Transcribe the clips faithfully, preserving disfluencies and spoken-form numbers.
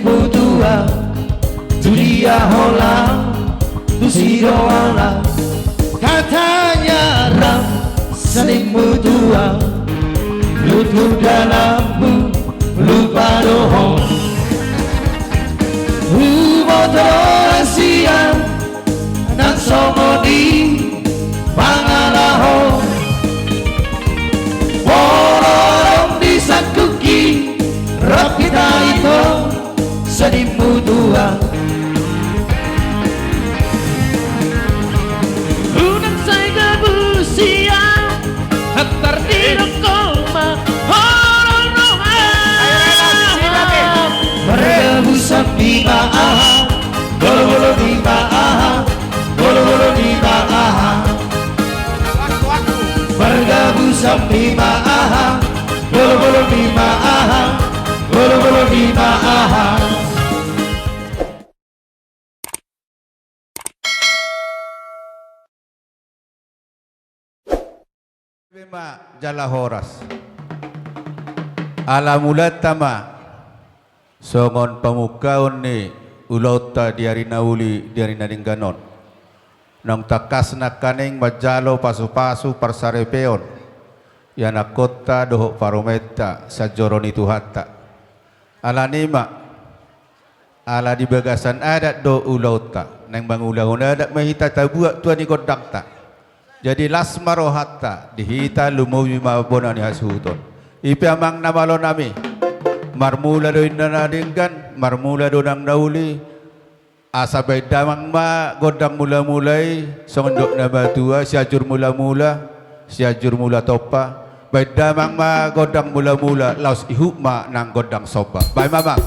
Mutua, tu dia holan, tu si do holan. Katanya ram, sanimmu tua, lutu dalammu, lupa do ho. Huboto do sian, nang songon i pangalaho. Molo adong di sangkuki, rap hita ito, sanimmu tua. Unang sai gabusian, antar didok ho ma, holong roha. Ayo, ayo, ayo, sini lagi. Margabusan di ma aha, gologolo di ma aha, gologolo di ma aha. Margabusan di ma aha, gologolo di ma aha, gologolo di ma aha. Be ma jala horas. Ala mulaanta ma songon pamungkaon ni ulaonta di ari na uli, di ari na denggan on. Naung tangkas nangkaning manjalo pasupasu parsaripeon ianakhonta dohot parumaenta sian joro ni Tuhanta. Alani i ma, ala di bagasan adat do ulaonta, naeng mangulahon adat ma hita tabuat tua ni gondangta. Jadi las ma rohanta di hita, lumobi ma bona ni hasuhuton. I pe amang na malo nami, marmula do inna na denggan, marmula do nang na uli. Asa baen damang ma gondang mulamula i, songon didok na matua, Sianjur Mulamula, Sianjur Mula Tompa. Baen damang ma gondang mulamula, laos ihut ma nang gondang somba. Baen ma, amang.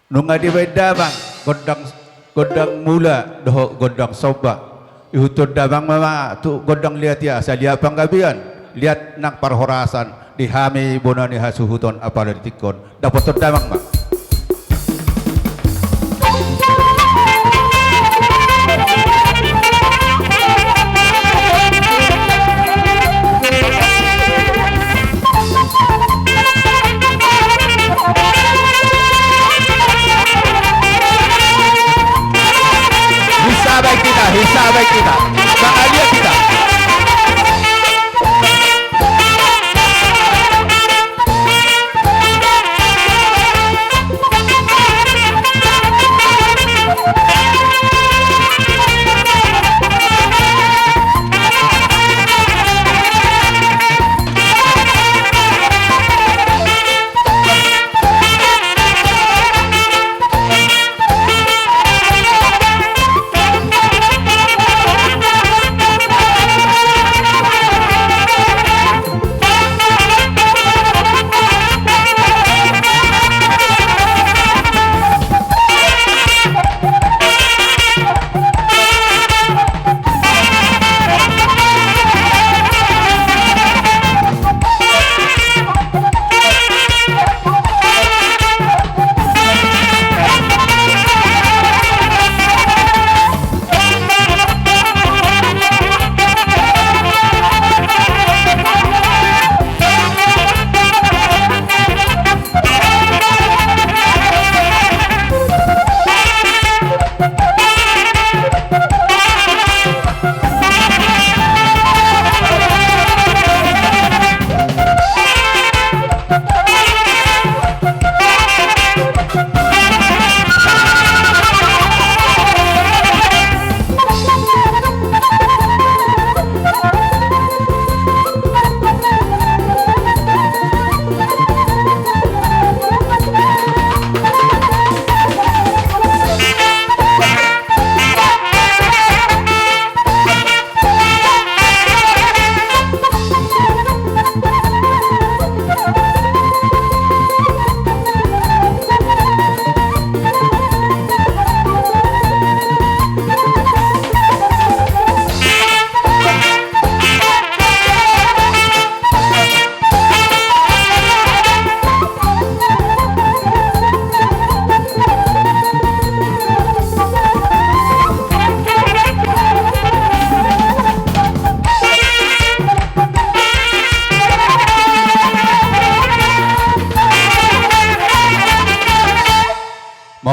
Nunga dibaen damang gondang, gondang mula dohot gondang somba. Ihuthon damang ma, ma tu gondang liat i, asa liat panggabean, liat nang parhorasan di hami bona ni hasuhuton apala di tingki on. Dapothon damang ma. Bisa baik kita, bisa baik kita. Bahagia kita.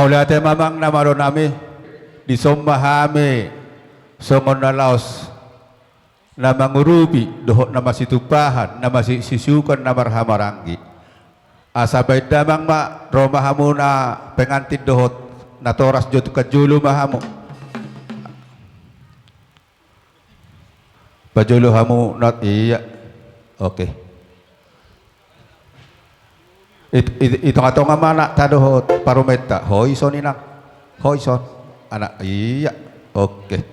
Mauliate ma amang na malo nami, dison ma hami songon na laos na mangurupi dohot na masitumpahan, na masisusukan na marhahamaranggi. Asa baen damang ma, ro ma hamu na pengantin dohot natoras, jo tu parjolo ma hamu. Parjolo hamu na, ia. Oke. I, i, i tongatonga ma anakta dohot parumaenta. Ho ison inang. Ho ison. Anak, ia. Oke.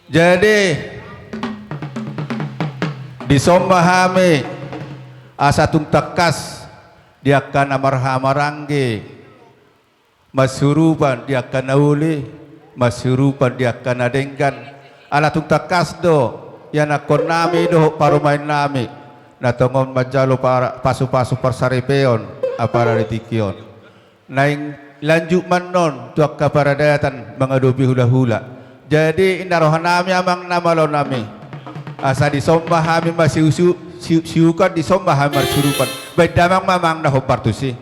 Jadi, dison ma hami asa tung tangkas di angka na marhahamaranggi, marsurupan di angka na uli, marsurupan di angka na denggan. Ala tung tangkas do ianakkonnami dohot parumaennami na tongon manjalo para-, pasupasu parsaripeon apala di tingki on. Naeng lanjut ma annon tu angka paradaton mangadopi hulahula. Jadi, inna rohanami amang na malo nami, asa dison ma hami masiusu-, siu-, siukan, dison ma hami marsurupan. Baen damang ma amang na hombar tusi.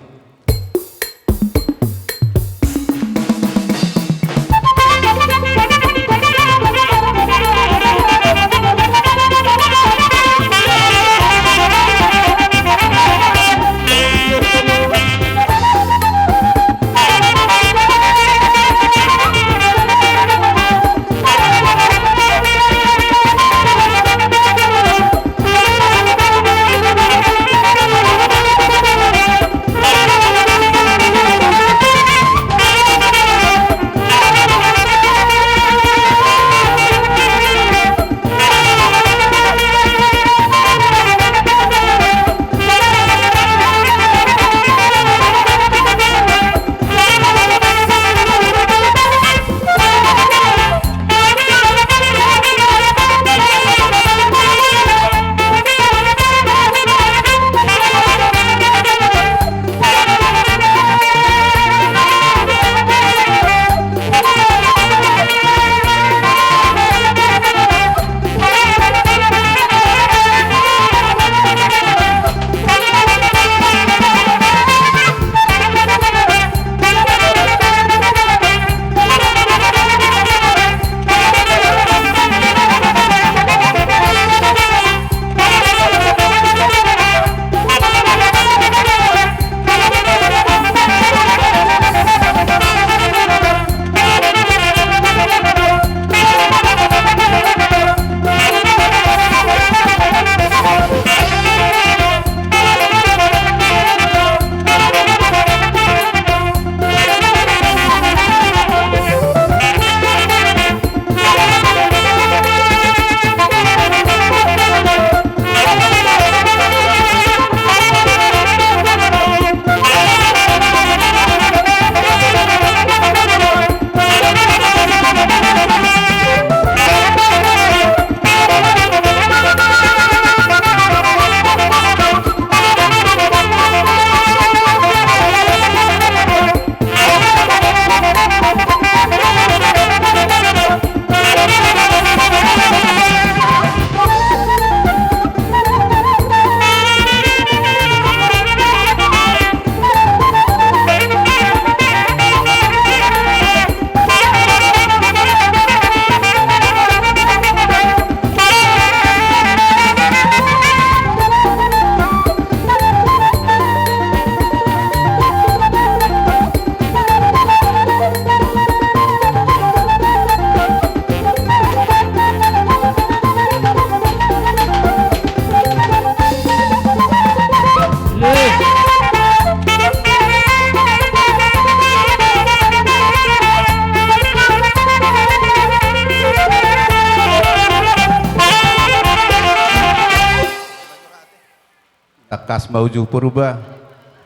Tangkas ma uju Purba,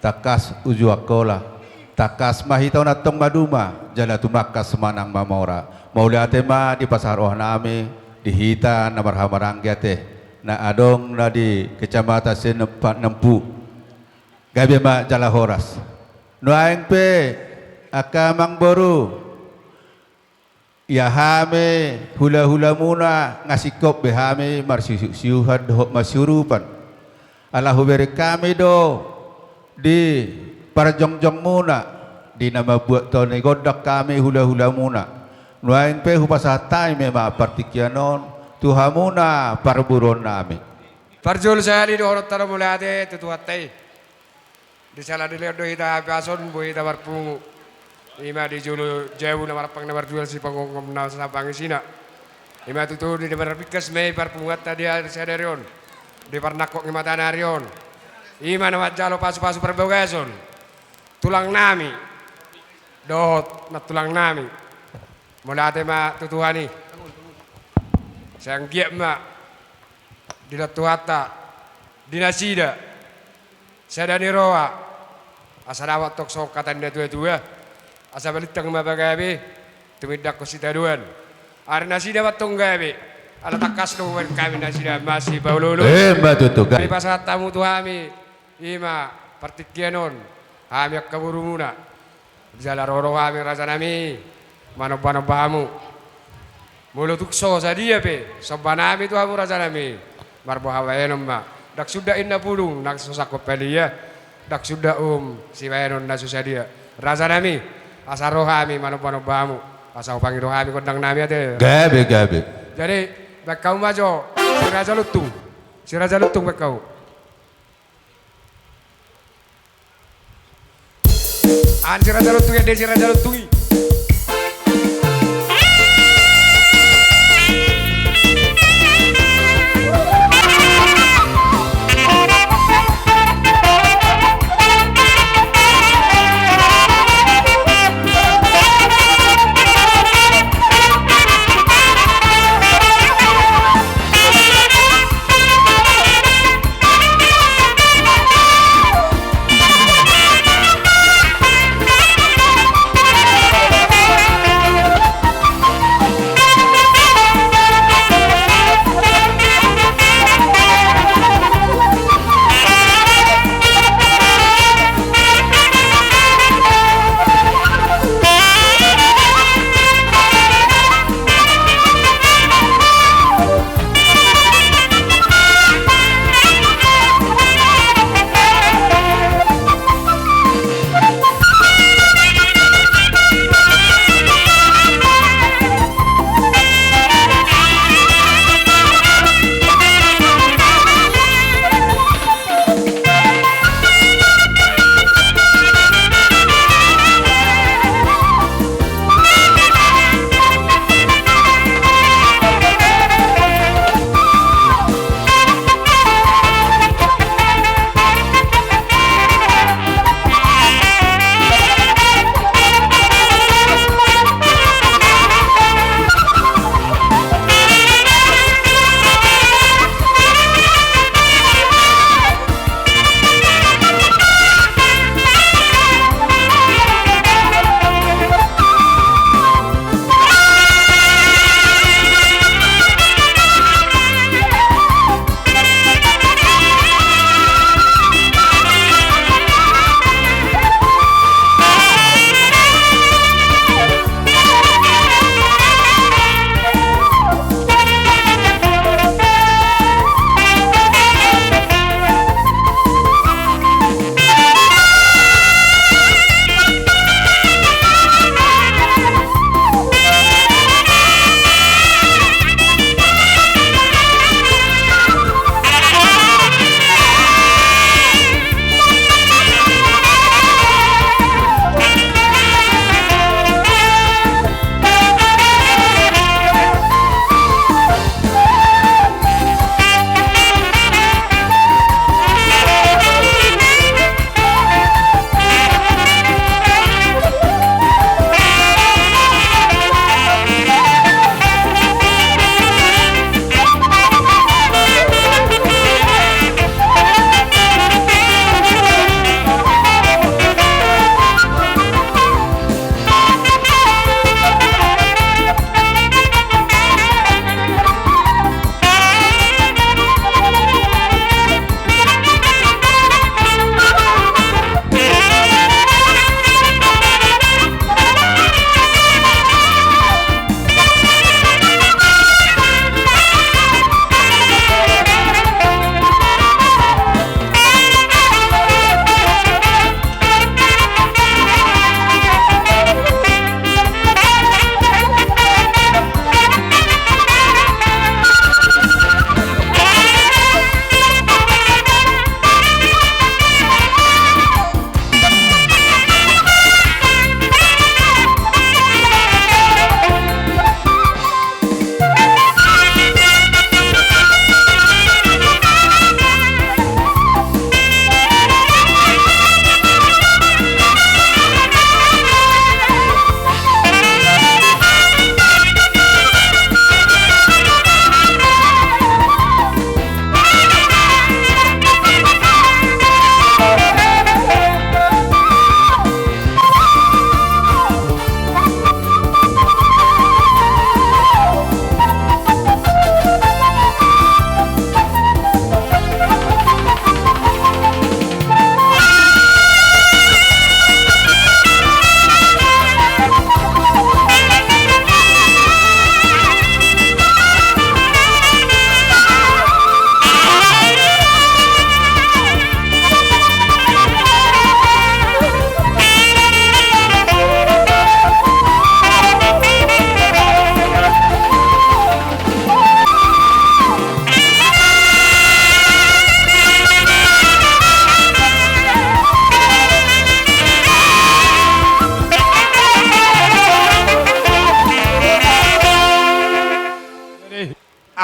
tangkas uju Angkola, tangkas ma hita on antong maduma, jala tumangkas ma nang mamora. Mauliate ma di pasahat rohanami, di hita na marhahamaranggi ate, na adong na di Kecamatan Sinempat Nempu. Gabe ma jala horas. Nuaeng pe, angka amangboru, ia hami hulahulamuna nga singkop be hami marsiusiuhan dohot marsiurupan. Ala hubereng hami do di parjongjongmuna, Di na mambuat tano ni gondang hami hulahulamuna. Nuaeng pe hupasahat hami ma partingkian on tu hamuna parboruonnami. Parjolo sahali dohonon tano mauliate tu Tuhanta i. Di sala dilehon do hita hahipason, boi hita marpungu. I ma di jolo jabu na marampang na marjual, sipanggomgom na sapangisina. I ma tutu di na marbingkas ma i parpunguanta di ari sadari on, di parnangkok ni matanari on. I ma na manjalo pasupasu parbagason tulangnami dohot nantulangnami. Mauliate ma tu Tuhan i. Sai anggiat ma dilehon Tuhanta di nasida sada ni roha, asa dapot tong songon hata ni natuatua, asa balintang ma pagabe, tumindangkon sitadoan. Ari nasida ma antong gabe, ala tangkas do hubaen hami nasida masipaoloolo. Emma tutu, gabe. Dipasahat hamu tu hami, i ma partingkian on, hami angka borumuna. Jala ro do hami rajanami manombanomba hamu. Molo tung so sadia pe sombanami tu hamu rajanami, marboha baenon ma. Ndang suda inna pudung nang so sangkot palia, ndang suda um sibaenon na so sadia. Rajanami, asa ro hami manombanomba hamu, asa hupangido hami gondangnami ate. Gabe, gabe. Jadi, baen hamu ma jo si Raja Lontung. Si Raja Lontung baen hamu. An si Raja Lontung i, ande si Raja Lontung i.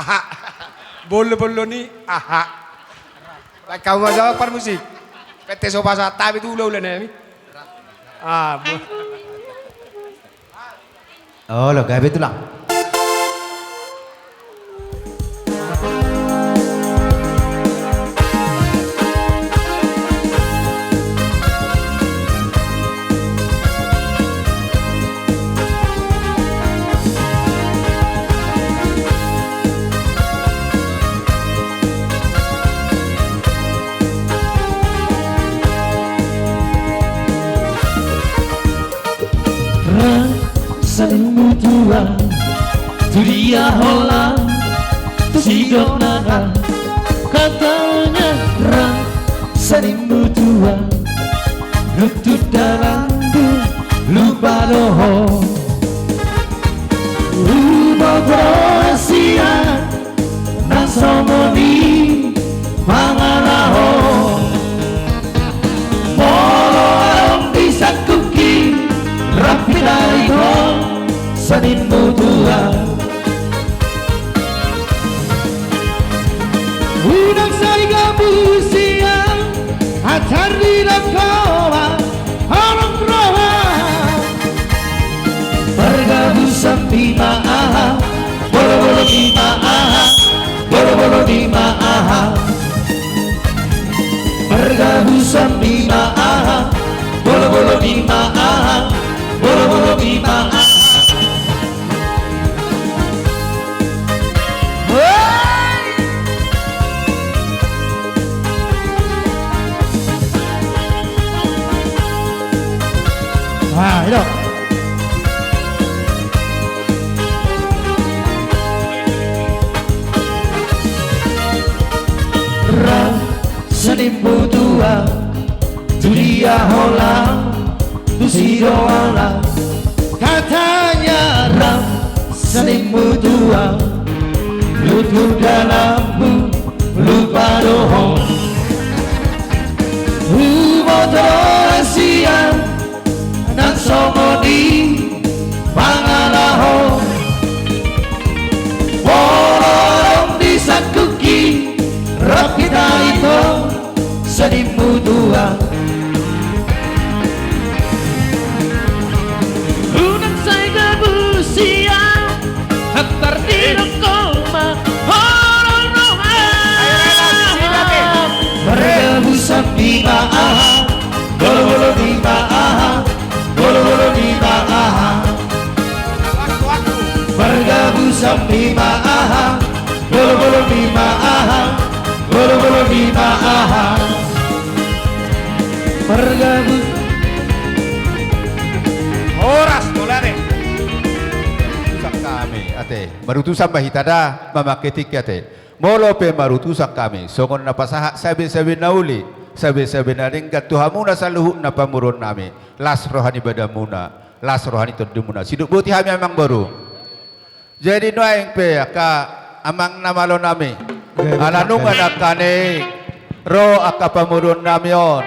Aha. Bollo-bollo ni aha. Baen hamu ma jawab parmusik. Pette so pasahat hami tu ula-ula nami. Ah, bo- Olo, gabe tulang. Ra sanimu tulang, tu dia holan, tu si dongan. Katanya ra sanimu tulang, nuntu dalanmu lupa do ho. Huboto sian nang songon i pangalahon. Molo adong di sangkuki, rap hita ito sanimu tulang. Unang sai gabu sian atar di dongkoma holong roha. Margabusan bima aha, bolobolo bima aha, bolobolo bima aha. Margabusan bima aha, bolobolo bima aha, bolobolo bima aha. Ah, i do. Ra sanimu tulang, tu dia holan, tu si dongan. Katanya ra sanimu tulang, nuntu dalanmu lupa do ho. Huboto sian nang songon i pangalahon. Molo adong di sangkuki, rap hita ito sanimu tulang. Unang sai gabu sian atar di dongkoma holong roha. Margabusan bima aha, bolobolo bima aha, bolobolo bima aha. Margabusan bima aha, bolobolo bima aha, bolobolo bima aha. Margabus. Horas, bolare. Utusan hami, ate. Marutusan ma hita da, mamangke tingki, ate. Molo pe marutusan hami, songon na pasahat sabe-sabe na uli, sabe-sabe na denggan tu hamuna saluhutna pamoruon nami, las roha ni badanmuna, las roha ni tondimuna. Sidok boti hami, amang boru. Jadi nuaeng pe angka amang na malo nami, ala nunga nangkaning ro angka pamoruon nami on.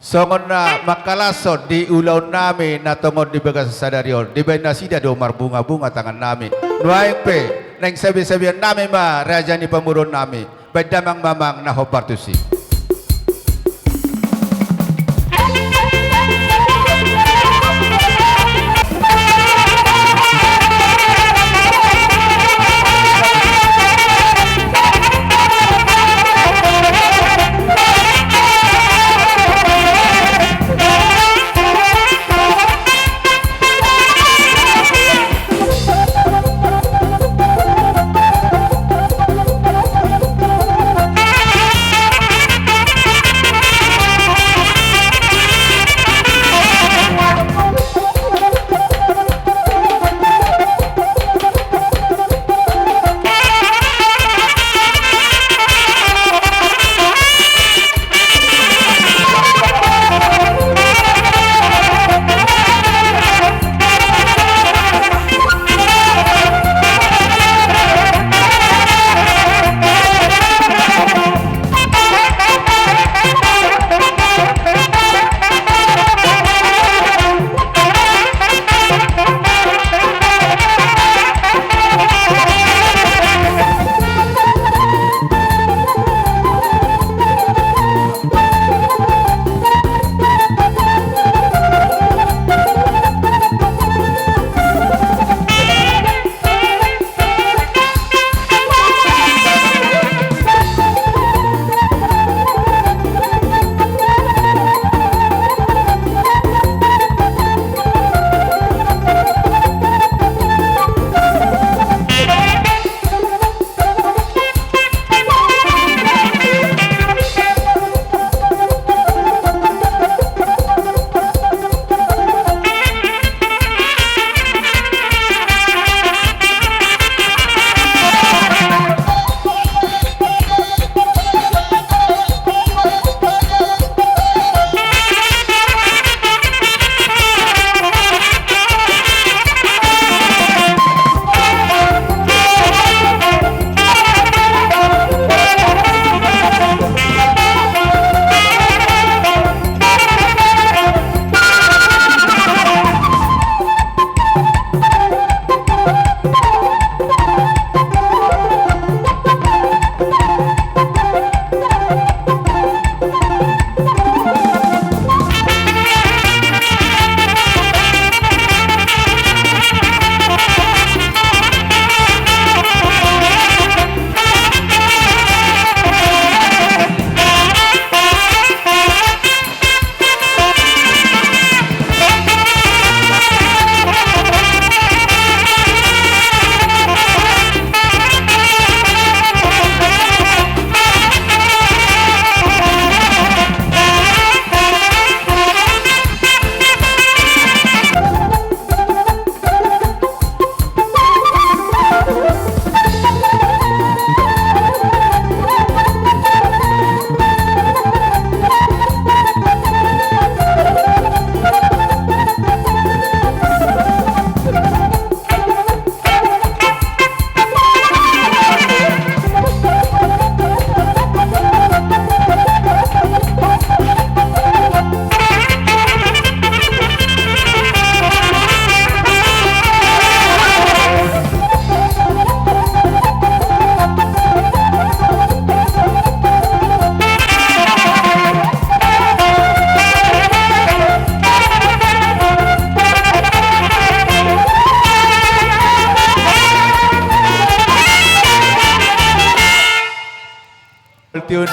Songon na mangkalashon di ulaon nami na tongon di bagasan sadari on, dibaen nasida do marbunga-bunga tangan nami. Nuaeng pe, naeng sabe-sabean nami ma raja ni pamoruon nami, baen damang mamang na hombar tusi.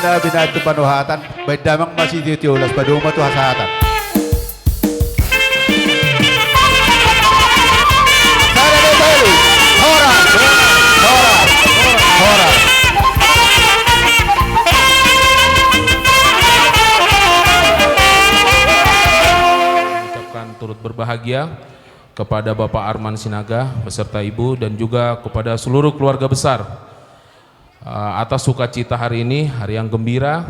Binahen tu panuhatan, baen damang ma sitio-tio las, padomu ma tu hasahatan. Sada, dua, tolu. Horas, horas, horas, horas. Ucapkan turut berbahagia kepada Bapak Arman Sinaga beserta Ibu dan juga kepada seluruh keluarga besar, eh, atas sukacita hari ini, hari yang gembira,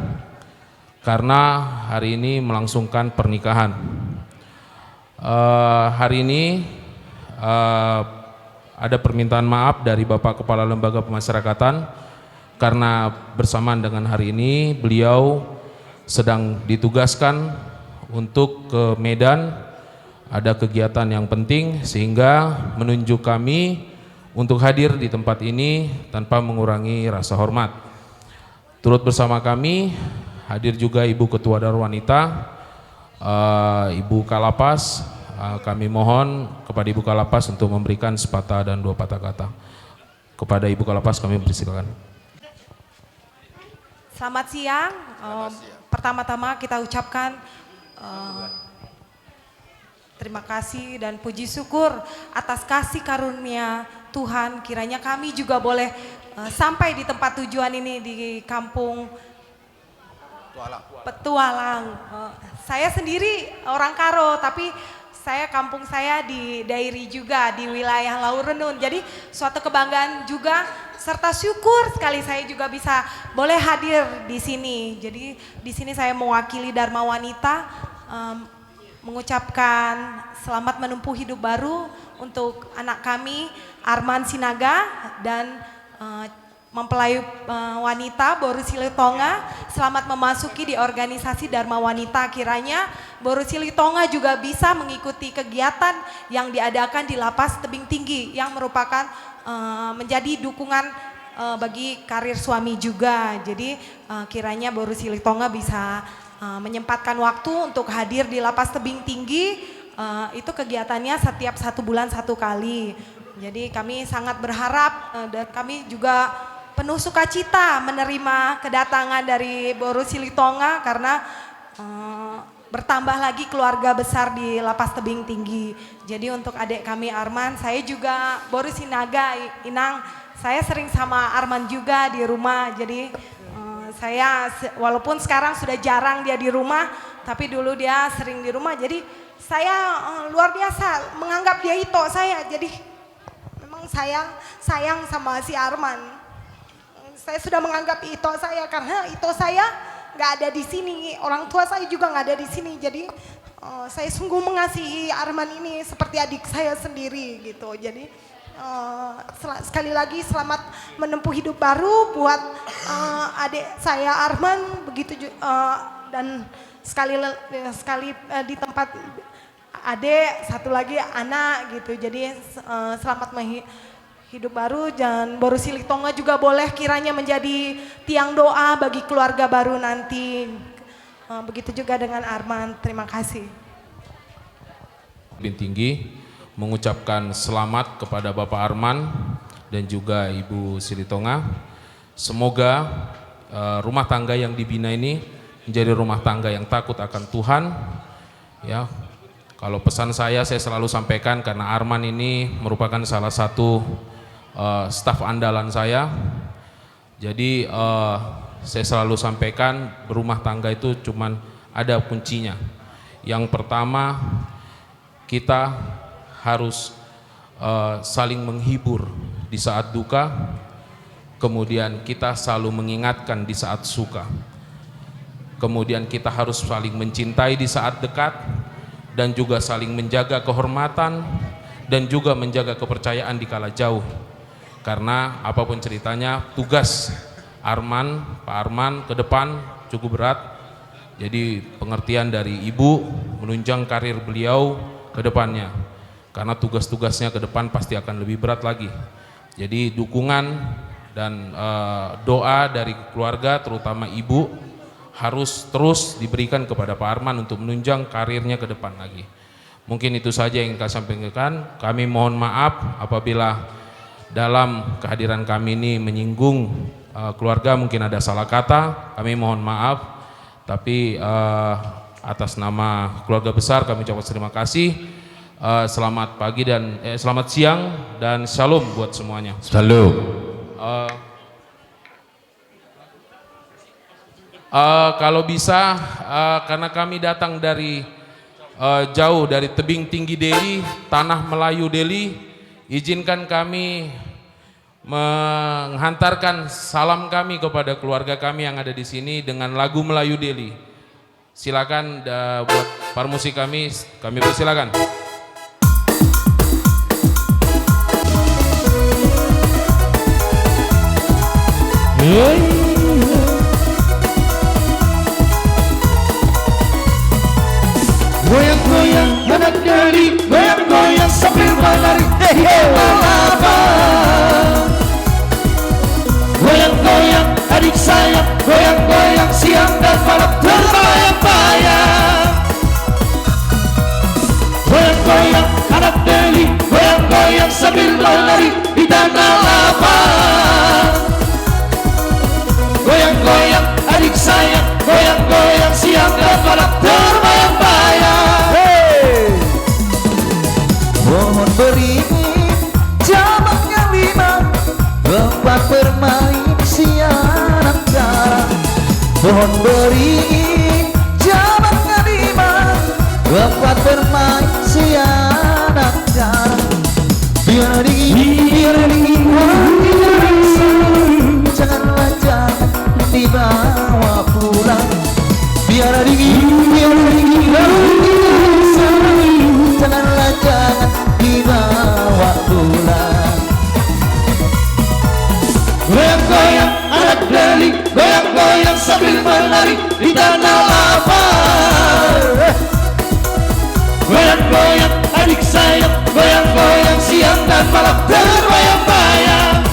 karena hari ini melangsungkan pernikahan. Eh, hari ini, eh, ada permintaan maaf dari Bapak Kepala Lembaga Pemasyarakatan, karena bersamaan dengan hari ini beliau sedang ditugaskan untuk ke Medan, ada kegiatan yang penting, sehingga menunjuk kami untuk hadir di tempat ini tanpa mengurangi rasa hormat. Turut bersama kami hadir juga Ibu Ketua Darwanita, eh, Ibu Kalapas. Eh, kami mohon kepada Ibu Kalapas untuk memberikan sepatah dan dua patah kata. Kepada Ibu Kalapas kami persilakan. Selamat siang. Selamat siang. Em, pertama-tama kita ucapkan, eh, terima kasih dan puji syukur atas kasih karunia Tuhan. Kiranya kami juga boleh, eh, sampai di tempat tujuan ini, di Kampung Petualang. Petualang. Eh, saya sendiri orang Karo, tapi saya, kampung saya di Dairi juga, di wilayah Laurenun. Jadi, suatu kebanggaan juga serta syukur sekali saya juga bisa boleh hadir di sini. Jadi, di sini saya mewakili Dharma Wanita, em, mengucapkan selamat menempuh hidup baru untuk anak kami, Arman Sinaga, dan, eh, mempelai, eh, wanita, Boru Silitonga. Selamat memasuki di organisasi Dharma Wanita. Kiranya Boru Silitonga juga bisa mengikuti kegiatan yang diadakan di Lapas Tebing Tinggi, yang merupakan, eh, menjadi dukungan, eh, bagi karir suami juga. Jadi, eh, kiranya Boru Silitonga bisa, eh, menyempatkan waktu untuk hadir di Lapas Tebing Tinggi. Eh, itu kegiatannya setiap satu bulan satu kali. Jadi, kami sangat berharap, eh, dan kami juga penuh sukacita menerima kedatangan dari Boru Silitonga karena, eh, bertambah lagi keluarga besar di Lapas Tebing Tinggi. Jadi, untuk adik kami Arman, saya juga Boru Sinaga, I-, Inang, saya sering sama Arman juga di rumah. Jadi, eh, saya se-, walaupun sekarang sudah jarang dia di rumah, tapi dulu dia sering di rumah. Jadi, saya, eh, luar biasa menganggap dia ito saya. Jadi, memang saya sayang sama si Arman. Saya sudah menganggap ito saya karena ito saya nggak ada di sini, orang tua saya juga nggak ada di sini. Jadi, eh, saya sungguh mengasihi Arman ini seperti adik saya sendiri gitu. Jadi, eh, sel-, sekali lagi selamat menempuh hidup baru buat, eh, adik saya Arman, begitu ju-, eh, dan sekali le-, sekali, eh, di tempat Ade, satu lagi anak gitu. Jadi, s-, eh, selamat menghi-, hidup baru, dan Boru Silitonga juga boleh kiranya menjadi tiang doa bagi keluarga baru nanti. Eh, begitu juga dengan Arman. Terima kasih. Tebing Tinggi mengucapkan selamat kepada Bapak Arman dan juga Ibu Silitonga. Semoga, eh, rumah tangga yang dibina ini menjadi rumah tangga yang takut akan Tuhan. Ya, kalau pesan saya, saya selalu sampaikan karena Arman ini merupakan salah satu, eh, staf andalan saya. Jadi, eh, saya selalu sampaikan, berumah tangga itu cuman ada kuncinya. Yang pertama, kita harus, eh, saling menghibur di saat duka, kemudian kita selalu mengingatkan di saat suka. Kemudian kita harus saling mencintai di saat dekat, dan juga saling menjaga kehormatan, dan juga menjaga kepercayaan di kala jauh. Karena apapun ceritanya, tugas Arman, Pak Arman ke depan cukup berat. Jadi, pengertian dari Ibu menunjang karir beliau ke depannya. Karena tugas-tugasnya ke depan pasti akan lebih berat lagi. Jadi, dukungan dan, eh, doa dari keluarga, terutama Ibu, harus terus diberikan kepada Pak Arman untuk menunjang karirnya ke depan lagi. Mungkin itu saja yang kami sampaikan. Kami mohon maaf apabila dalam kehadiran kami ini menyinggung Eh, keluarga mungkin ada salah kata, kami mohon maaf. Tapi, eh, atas nama keluarga besar kami ucapkan terima kasih. Eh, selamat pagi dan, eh, selamat siang dan shalom buat semuanya. Shalom. Eh, eh, kalau bisa, eh, karena kami datang dari, eh, jauh, dari tebing tinggi Deli, tanah Melayu Deli, izinkan kami menghantarkan salam kami kepada keluarga kami yang ada di sini dengan lagu Melayu Deli. Silakan, da-, buat parmusik kami, kami persilakan. Goyang-goyang anak Deli, goyang-goyang sambil menari di tanah lapang. Goyang-goyang adik sayang, goyang-goyang siang dan malam terbayang-bayang. Goyang-goyang anak Deli, goyang-goyang sambil menari di tanah lapang. Goyang-goyang adik sayang, goyang-goyang siang dan malam terbayang-bayang. Hei! Pohon beringin cabangnya lima, tempat bermain si anak dara. Pohon beringin cabangnya lima, tempat bermain si anak dara. Biar dingin, biar dingin, wah, biar dingin, janganlah, jangan dibawa pulang. Biar dingin, biar dingin, biar dingin, janganlah, jangan dibawa pulang. Goyang-goyang anak Deli, goyang-goyang sambil menari di tanah lapang. Goyang-goyang adik sayang, goyang-goyang siang dan malam terbayang-bayang.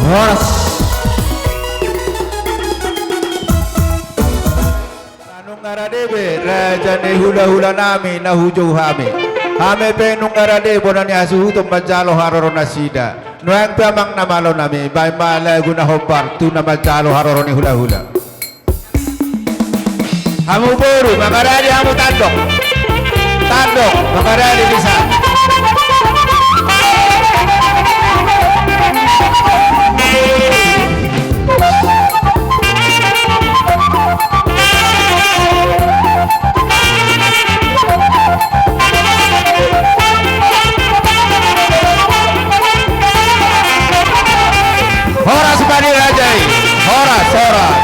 Horas. Nunga rade be raja ni hula-hula nami na hujou hami. Hami pe nunga rade bona ni hasuhuton manjalo haroro nasida. Nuaeng pe amang na malo nami, baen ma lagu na hombar tu na manjalo haroro ni hula-hula. Hamu boru, mangarade hamu tandok. Tandok, mangarade bisa. Horas ma di raja i. Horas, horas.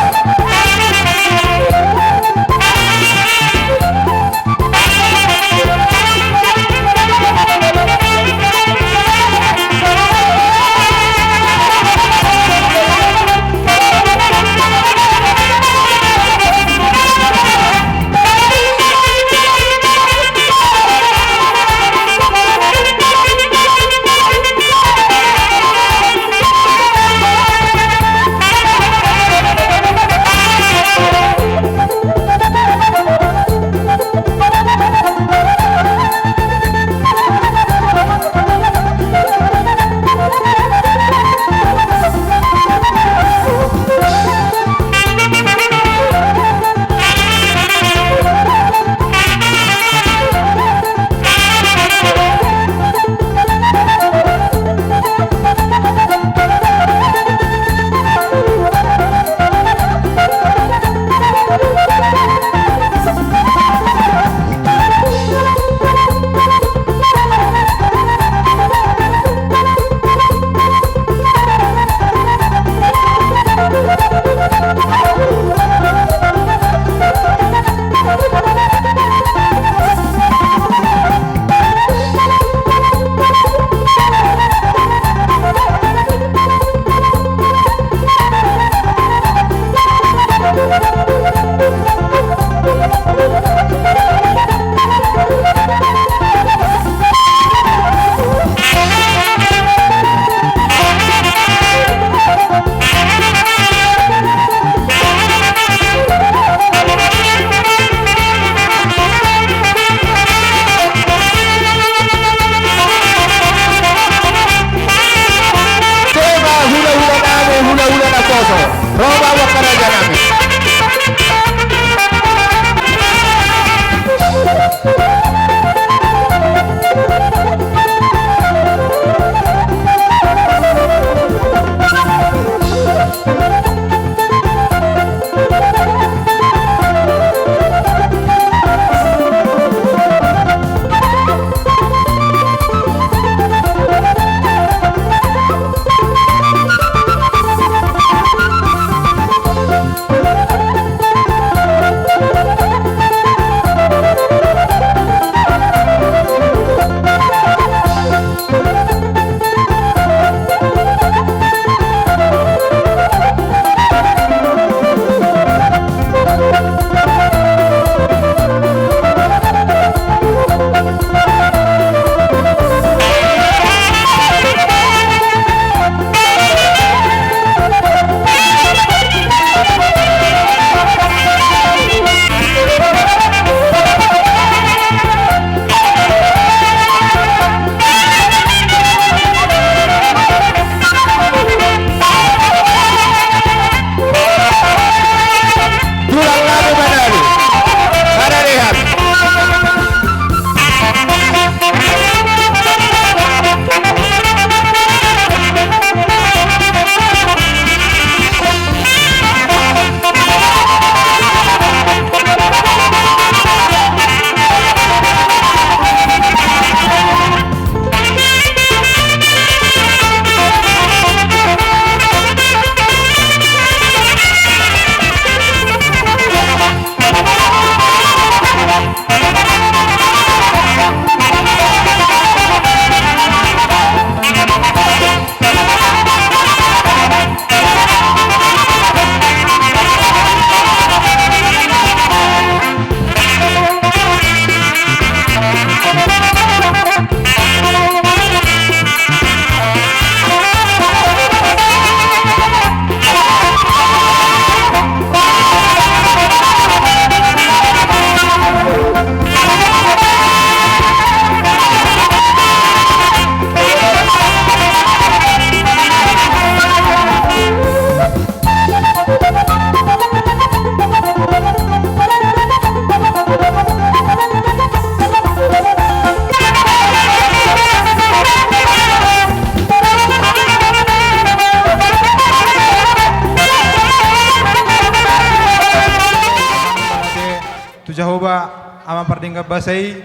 Denggan basa i,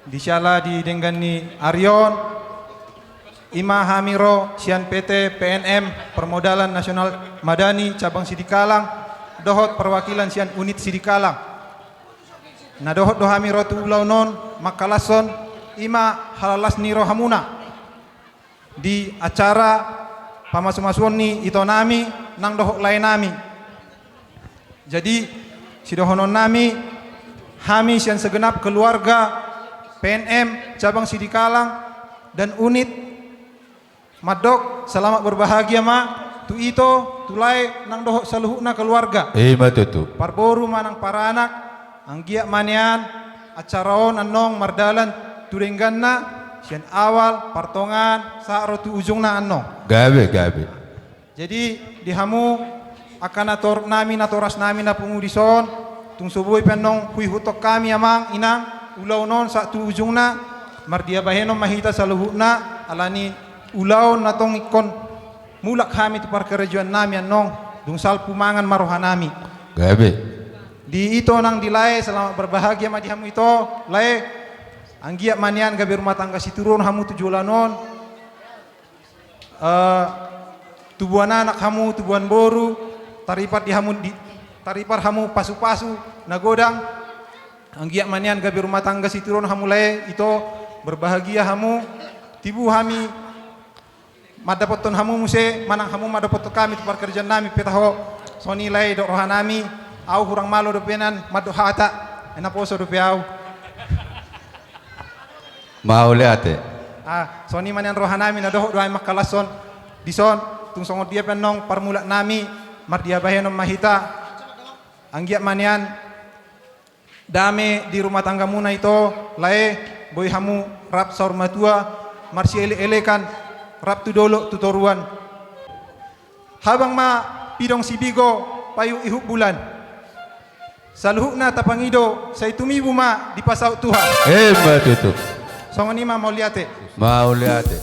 di siala di denggan ni ari on, ima hami ro sian P T P N M Permodalan Nasional Madani Cabang Sidikalang, dohot perwakilan sian unit Sidikalang. Na dohot do hami ro tu ulaon on, mangkalashon, ima halalas ni rohamuna di acara pamasumasuon ni itonami nang dohot laenami. Jadi, sidohononnami, hami sian segenap keluarga P N M Cabang Sidikalang dan unit mandok selamat berbahagia ma tu ito, tu lae nang dohot saluhutna keluarga. Ima tutu. Parboru manang paranak, anggiat ma nian acara on annon mardalan tu dengganna, sian awal, partongaan, sahat ro tu ujungna annon. Gabe, gabe. Jadi, di hamu angka natorasnami, natorasnami na pungu dison, tung so boi pe annon huihuthon hami amang inang, ulaon on sahat tu ujungna, mardia bahenon ma hita saluhutna, alani ulaon na tong ingkon mulak hami tu parkarejoannami annon, dung salpu mangan ma rohanami. Gabe. Di ito nang di lae, selamat berbahagia ma di hamu ito, lae, anggiat ma nian gabe rumah tangga situruon hamu tu joloan on. Eh, tubuan anak hamu, tubuan boru, taripar di hamu di, taripar hamu pasupasu na godang, anggiat ma nian gabe rumah tangga situruon hamu lae, ito, berbahagia hamu, tibu hami mandapothon hamu muse, manang hamu mandapothon hami tu parkarejoannami pe taho, songon i lae dok rohanami, au hurang malo dope nian mandok hata, ai naposo dope au. Mauliate. Ah, songon i ma nian rohanami na dohot do hami mangkalashon dison, tung songon dia pe annon parmulaannami, mardia bahenon ma hita, anggiat ma nian dame di rumah tanggamuna ito, lae, boi hamu rap saur matua, marsielek-elekan, rap tu dolok tu toruan. Habang ma pidong sibigo, paihut-ihut bulan. Saluhutna tapangido, sai tumibu ma dipasaut Tuhan. Ima tutu. Songon i ma, mauliate. Mauliate.